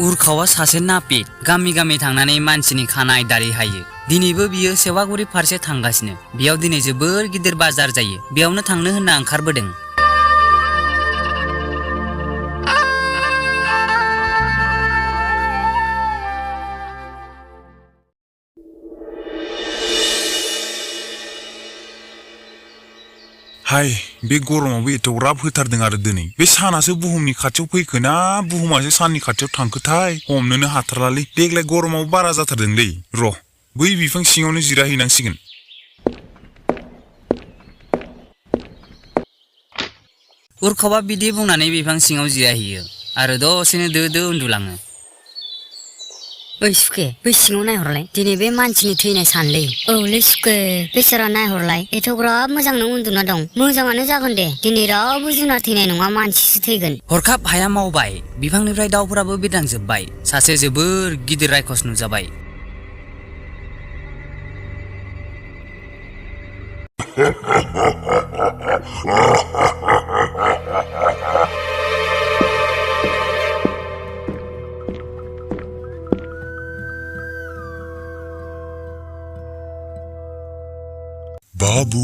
उरखावा सासे नापित गामि गामि थांनानै मानसिनि खानाय दारि हायो। दिनैबो बियो सेवागुरि फारसे थांगासिनो। बेयाव दिनै जोबोर गिदिर बाजार जायो। बेयावनो थांनो होनना ओंखारबोदों। हाय बे गरमावबो एथ'ग्राब होथारदों आरो दिनै बे सानासो बुहुमनि खाथियाव फैखोना बुहुमासो साननि खाथियाव थांखोथाय हमनोनो हाथारलालै देग्लाय गरमाव बारा जाथारदोंलै र' बै बिफां सिङावनो जिरायहैनांसिगोन। उरखावा बिदि बुंनानै बिफां सिङाव जिरायहैयो आरो दसेनो दो दो उन्दुलाङो। ओइ सुखे बै सिङाव नायहरलाय दिनै बे मानसिनि थैनाय सानलै। औलै सुखे बेसारा नायहरलाय एथ'ग्राब मोजांनो उन्दुना दं। मोजाङानो जागोन दे दिनै रावबो जुनार थैनाय नङा मानसिसो थैगोन। हरखाब हाया मावबाय बिफांनिफ्राय दाउफोराबो बिरलांजोबबाय। सासे जोबोर गिदिर रायखस नुजाबाय। बाबु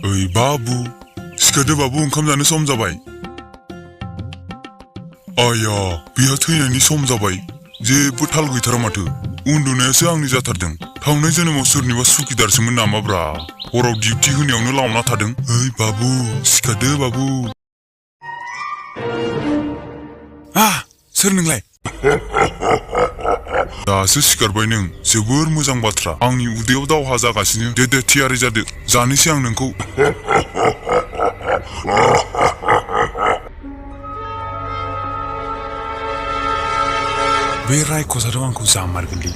ओइ बाबु सिखारदो बाबु ओंखाम जानो सम जाबाय। आया बिहा थैनायनि सम जाबाय जेबो थाल गैथारा माथो उन्दुनायासो आंनि जाथारदों। थांनाय जोनोमाव सोरनिबा सुखिदारसोमोन नामाब्रा हराव डिउटि होनायावनो लावना थादों। ओइ बाबु सिखारदो बाबु। सोर नोंलाय? दासो सिखारबाय नों जोबोर मोजां बाथ्रा। आंनि उदैयाव दावहा जागासिनो दे दे थियारि जादो जानोसै आं नोंखौ। बे रायखसाथ' आंखौ जामारगोनलै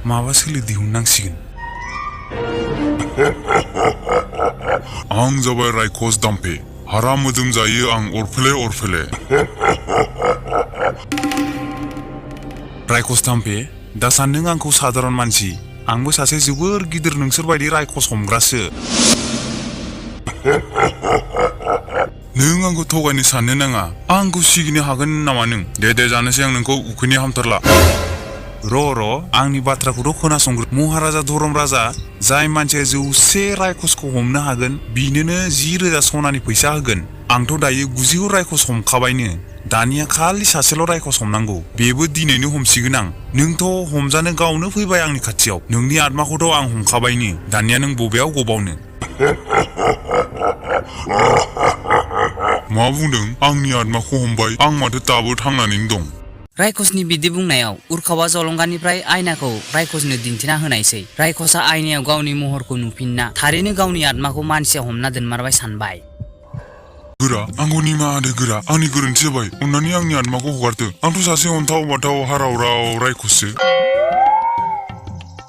माबा सोलो दिहुननांसिगोन। आं जाबाय रायखस दाम्फे हारा मोदोम जायो आं अरफेले अरफेले। रायखस दाम्फे दा सानदों आंखौ साधारन मानसि आंबो सासे जोबोर गिदिर नोंसोरबायदि रायखस हमग्रासो। नों आंखौ थगायनो साननो नाङा आंखौ सिगिनो हागोन नामा नों? दे दे जानोसै आं नोंखौ उखैनाय हामथारला। र' आंनि बाथ्राखौथ' खोनासंग्रो। महाराजा धरम राजा जाय मानसिया 100 रायखसखौ हमनो हागोन बिनोनो 10,000 सनानि फैसा होगोन। आंथ' दायो 90 रायखस हमखाबायनो दानिया खालि सासेल' रायखस हमनांगौ बेबो दिनैनो हमसिगोन आं। नोंथ' हमजानो गावनो फैबाय आंनि खाथियाव नोंनि आत्माखौथ' आं हमखाबायनो दानिया नों बबेयाव गबावनो? मा बुंदों? आंनि आत्माखौ हमबाय आं माथो दाबो थांनानैनो दं। रायखसनि बिदि बुंनायाव उरखावा जलंगानिफ्राय आयनाखौ रायखसनो दिन्थिना होनायसै। रायखसा आयनायाव गावनि महरखौ नुफिनना थारैनो गावनि आत्माखौ मानसिया हमना दोनमारबाय सानबाय। गोरा आंखौ निमाहा होदो गोरा आंनि गोरोन्थि जाबाय अन्नानै आंनि आत्माखौ हगारदो। आंथ' सासे अन्थाव बाथाव हाराव राव रायखससो।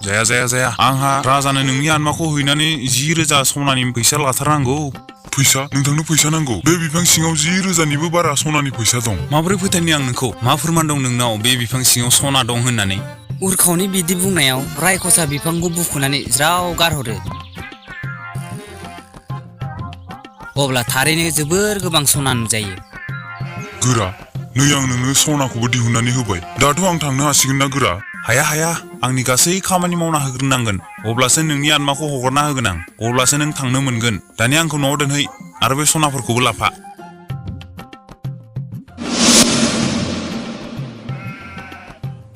जाया आंहा राजानो नोंनि आत्माखौ हैनानै 10,000 सनानि फैसा लाथारनांगौ। फैसा? नोंथांनो फैसा नांगौ? बे बिफां सिङाव 10,000निबो बारा सनानि फैसा दं। माबोरै फोथायनो आं नोंखौ? मा फोरमान दं नोंनाव बे बिफां सिङाव सना दं होननानै? उरखावनि बिदि बुंनायाव रायखसा बिफांखौ बुखुनानै ज्राव गारहरो। अब्ला थारैनो जोबोर गोबां सना नुजायो। गोरा नै आं नोंनो सनाखौबो दिहुननानै होबाय दाथ' आं थांनो हासिगोन ना गोरा? हाया आंनि गासै खामानि मावना होग्रोनांगोन अब्लासो नोंनि आत्माखौ हगारना होगोन आं अब्लासो नों थांनो मोनगोन। दानिया आंखौ न'आव दोनहै आरो बे सनाफोरखौबो लाफा।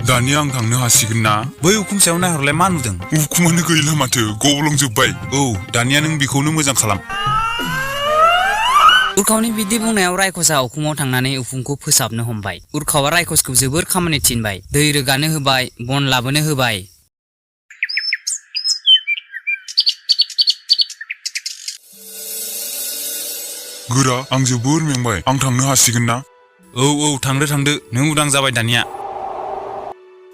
दानिया आं थांनो हासिगोन ना? बै उखुम सायाव नायहरलाय मा नुदों? उखुमानो गैला माथो गब्लंजोब्बाय। औ दानिया नों बेखौनो मोजां खालाम। उरखावनि बिदि बुंनायाव रायखसा उखुमाव थांनानै उखुमखौ फोसाबनो हमबाय। उरखावा रायखसखौ जोबोर खामानि थिनबाय दै रोगानो होबाय बन लाबोनो होबाय। गोरा आं जोबोर मेंबाय आं थांनो हासिगोन ना? औ थांदो नों उदां जाबाय दानिया।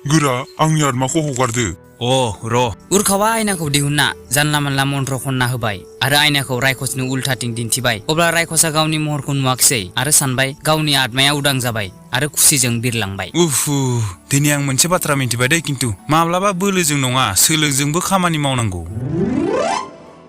गोरा आंनि आत्माखौ हगारदो। उरखावा आयनाखौ दिहुनना जानला मानला मन्त्र खनना होबाय आरो आयनाखौ रायखसनो उल्थाथिं दिन्थिबाय। अब्ला रायखसा गावनि महरखौ नुवाखिसै आरो सानबाय गावनि आत्माया उदां जाबाय आरो खुसिजों बिरलांबाय। दिनै आं मोनसे बाथ्रा मिन्थिबाय दे खिन्थु माब्लाबा बोलोजों नङा सोलोजोंबो खामानि मावनांगौ।